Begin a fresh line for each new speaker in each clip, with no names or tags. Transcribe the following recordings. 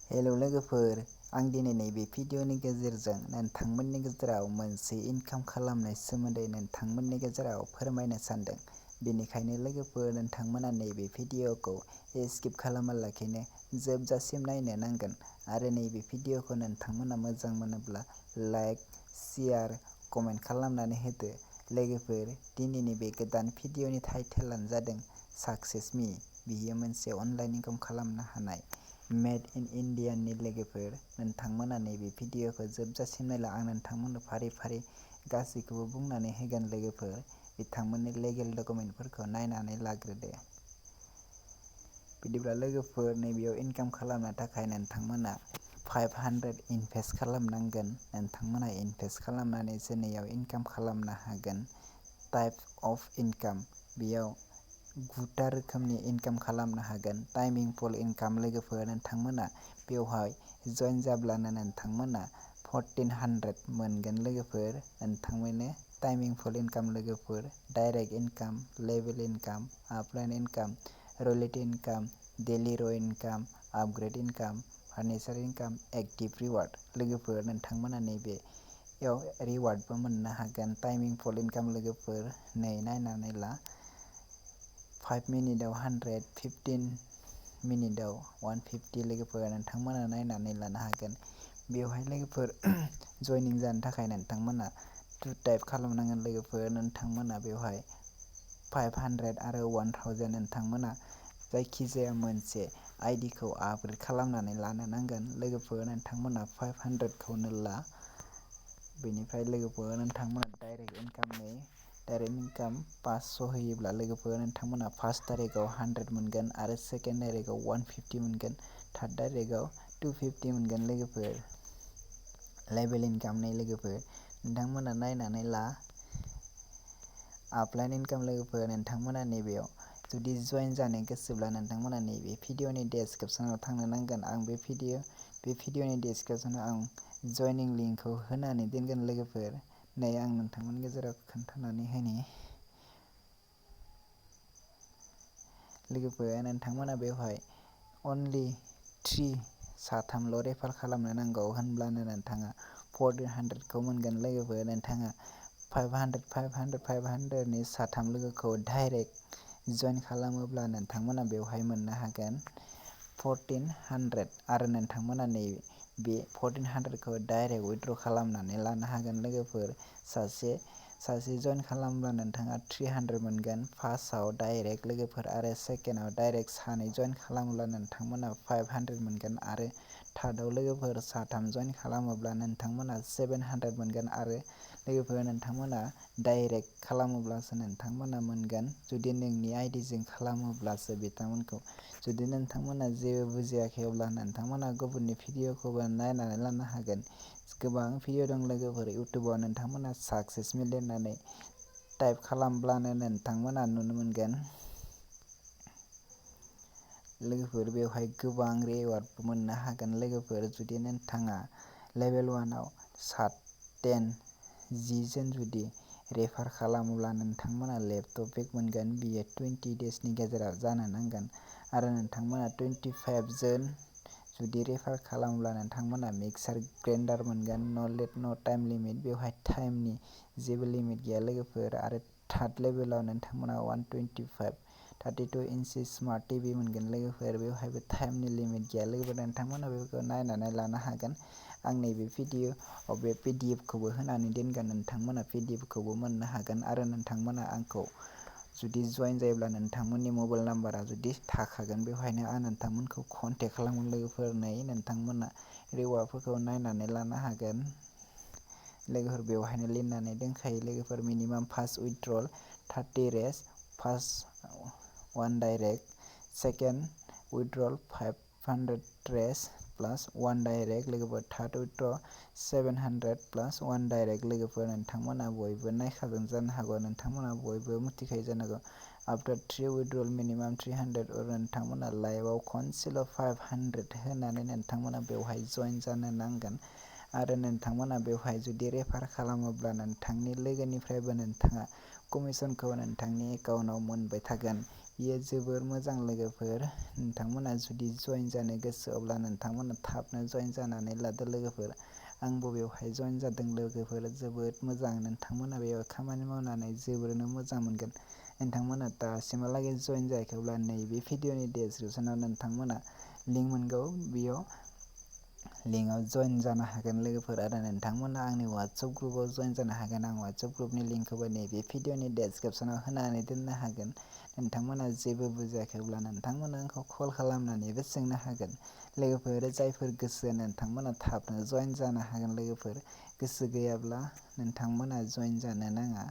Hello लोगोफोर, आं दिनै नैबे भिडिअनि गेजेरजों नोंथांमोननि गेजेराव मोनसे इनकाम खालामनाय सोमोन्दै नोंथांमोननि गेजेराव फोरमायनो सानदों। बेनिखायनो लोगोफोर, नोंथांमोना नैबे भिडिअखौ स्किप खालामालाखैनो जोबजासिम नायनो नांगोन आरो नैबे भिडिअखौ नोंथांमोना मोजां मोनोब्ला लाइक, शेयार, कमेन्ट खालामनानै होदो। लोगोफोर, दिनैनि बे गोदान भिडिअनि टाइटेलानो जादों साक्सेस मी। बेयो मोनसे अनलाइन इनकाम खालामनो हानाय मेड इन इन्डियानि लोगोफोर, नोंथांमोना नैबे भिडिअखौ जोबजासिम नायला आं नोंथांमोननो फारि फारि गासैखौबो बुंनानै होगोन लोगोफोर। बिथांमोननि लिगेल डकुमेन्टफोरखौ नायनानै लाग्रोदो। बिदिब्ला लोगोफोर, नैबेयाव इनकाम खालामनो थाखाय नोंथांमोना 500 इनभेस्ट खालामनांगोन। नोंथांमोना इनभेस्ट खालामनानै जोंनियाव इनकाम खालामनो हागोन। टाइप अफ इनकाम, बेयाव 9टा रोखोमनि इनकाम खालामनो हागोन। टाइमिं फुल इनकाम लोगोफोर, नोंथांमोना बेवहाय जइन जाब्लानो नोंथांमोना 1400 मोनगोन लोगोफोर। नोंथांमोननो टाइमिं फुल इनकाम लोगोफोर, direct income, level income, upline income, royalty income, daily ROI' income, upgrade income, furniture income, active reward लोगोफोर, नोंथांमोना नैबेयाव रिवार्डबो मोननो हागोन। टाइमिं फुल इनकाम लोगोफोर, नै नायनानै ला। 5 मिनिटआव 100, 15 मिनिटआव 150 लोगोफोर, नोंथांमोना नायनानै लानो हागोन। बेवहाय लोगोफोर जइनिं जानो थाखाय नोंथांमोना 2 टाइप खालामनांगोन लोगोफोर। नोंथांमोना बेवहाय 500 आरो 1000 नोंथांमोना जायखिजाया मोनसे आइडिखौ आपग्रेड खालामनानै लानो नांगोन लोगोफोर। नोंथांमोना 500खौनो ला। बेनिफ्राय लोगोफोर, नोंथांमोना डाइरेक्ट इनकाम 500 होयोब्ला लोगोफोर, नोंथांमोना फार्स्ट डाइरेक्टआव 100 मोनगोन आरो सेकेन्ड डाइरेक्टआव 150 मोनगोन। थार्ड डाइरेक्टआव 250 मोनगोन लोगोफोर। लेभेल इनकाम नै लोगोफोर, नोंथांमोना नायनानै ला। आपलाइन इनकाम लोगोफोर, नोंथांमोना नैबेयाव जुदि जइन जानो गोसोब्ला नोंथांमोना नैबे भिडिअनि डेसक्रिपसनाव थांनो नांगोन। आं बे भिडिअनि डेसक्रिपसनाव आं जइनिं लिंकखौ होनानै दोनगोन लोगोफोर। नै आं नोंथांमोननि गेजेराव खोन्थानानै होनि लोगोफोर, नोंथांमोना बेवहाय अनलि 3 रेफार खालामनो नांगौ, होनब्लानो नोंथाङा 1400खौ मोनगोन लोगोफोर। नोंथाङा 500नि 3 लोगोखौ डाइरेक्ट जइन खालामोब्ला नोंथांमोना बेवहाय मोननो हागोन 1400 आरो नोंथांमोना नैबे 1400खौ डाइरेक्ट उइथड्र खालामनानै लानो हागोन लोगोफोर। सासे जइन खालामब्ला नोंथाङा 300 मोनगोन फार्स्टआव डाइरेक्ट लोगोफोर, आरो सेकेन्डआव डाइरेक्ट सानै जइन खालामोब्ला नोंथांमोना 500 मोनगोन, आरो थार्डआव लोगोफोर 3 जइन खालामोब्ला नोंथांमोना 700 मोनगोन, आरो लोगोफोर नोंथांमोना डाइरेक्ट खालामोब्लासो नोंथांमोना मोनगोन, जुदि नोंनि आइडिजों खालामोब्लासो बिथांमोनखौ। जुदि नोंथांमोना जेबो बुजियाखै अब्ला नोंथांमोना गुबुननि भिडिअखौबो नायनानै लानो हागोन। गोबां भिडिअ दं लोगोफोर इउटुबाव, नोंथांमोना साक्सेस मी लिरनानै टाइप खालामब्लानो नोंथांमोना नुनो मोनगोन लोगोफोर। बेवहाय गोबां रिवार्डबो मोननो हागोन लोगोफोर। जुदि नोंथाङा लेभेल 1आव 10 जन जुदि रेफार खालामोब्ला नोंथांमोना लेपटप बेग मोनगोन। बियो 20 देसनि गेजेराव जानो नांगोन, आरो नोंथांमोना 25 जन जुदि रेफार खालामोब्ला नोंथांमोना मिक्सार ग्राइन्डार मोनगोन। न' लेट न' टाइम लिमिट, बेवहाय टाइमनि जेबो लिमिट गैया लोगोफोर। आरो थार्ड लेभेलाव नोंथांमोना 125 32 इन्चि स्मार्ट टिभि मोनगोन लोगोफोर। बेवहायबो टाइमनि लिमिट गैया लोगोफोर। नोंथांमोना बेफोरखौ नायनानै लानो हागोन। आं नैबे भिडिअआव बे PDF खौबो होनानै दोनगोन, नोंथांमोना PDF खौबो मोननो हागोन। आरो नोंथांमोना आंखौ जुदि जइन जायोब्ला नोंथांमोननि मबाइल नाम्बारा जुदि थाखागोन, बेवहायनो आं नोंथांमोनखौ कन्टेक्ट खालामगोन लोगोफोर। नै नोंथांमोना रिवार्डफोरखौ नायनानै लानो हागोन लोगोफोर। बेवहायनो लिरनानै दोनखायो लोगोफोर। Minimum first withdrawal 30 rs, first 1 direct, second withdrawal 500 rs plus 1 direct लोगोफोर, थार्ड उइथड्र 700 प्लास 1 डाइरेक्ट लोगोफोर। नोंथांमोना बयबो नायखागोन जानो हागौ, नोंथांमोना बयबो मिथिखायो जानो हागौ। आफ्टार 3 उइथड्रल मिनिमाम 300, नोंथांमोना लाइभआव खनसेल' 500 होनानै नोंथांमोना बेवहाय जइन जानो नांगोन। आरो नोंथांमोना बेवहाय जुदि रेफार खालामोब्ला नोंथांनि लोगोनिफ्रायबो नोंथाङा कमिसनखौ नोंथांनि एकाउन्टाव मोनबाय थागोन। बेयो जोबोर मोजां लोगोफोर। नोंथांमोना जुदि जइन जानो गोसो अब्ला नोंथांमोना थाबनो जइन जानानै लादो लोगोफोर। आंबो बेवहाय जइन जादों लोगोफोर। जोबोद मोजां। नोंथांमोना बेयाव खामानि मावनानै जोबोरैनो मोजां मोनगोन। नोंथांमोना दासिमहालागै जइन जायाखैब्ला नैबे भिडिअनि डेसक्रिपसनाव नोंथांमोना लिंक मोनगौ। बेयाव लिंकआव जइन जानो हागोन लोगोफोर आरो नोंथांमोना आंनि वाट्सएप ग्रुपआव जइन जानो हागोन। आं वाट्सएप ग्रुपनि लिंकखौबो नैबे भिडिअनि डेसक्रिपसनाव होनानै दोननो हागोन। नोंथांमोना जेबो बुजियाखैब्ला नोंथांमोना आंखौ कल खालामनानैबो सोंनो हागोन। लोगोफोर जायफोर गोसो नोंथांमोना थाबनो जइन जानो हागोन लोगोफोर। गोसो गैयाब्ला नोंथांमोना जइन जानो नाङा।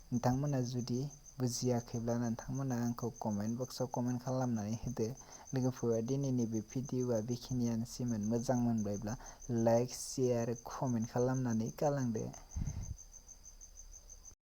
नोंथांमोना जुदि बुजियाखैब्ला नोंथांमोना आंखौ कमेन्ट बक्सआव कमेन्ट खालामनानै होदो। लोगोफोर दिनैनि बे भिडिअआ बेखिनियानोसैमोन। मोजां मोनबायब्ला लाइक, शेयार, कमेन्ट खालामनानै गालांदो।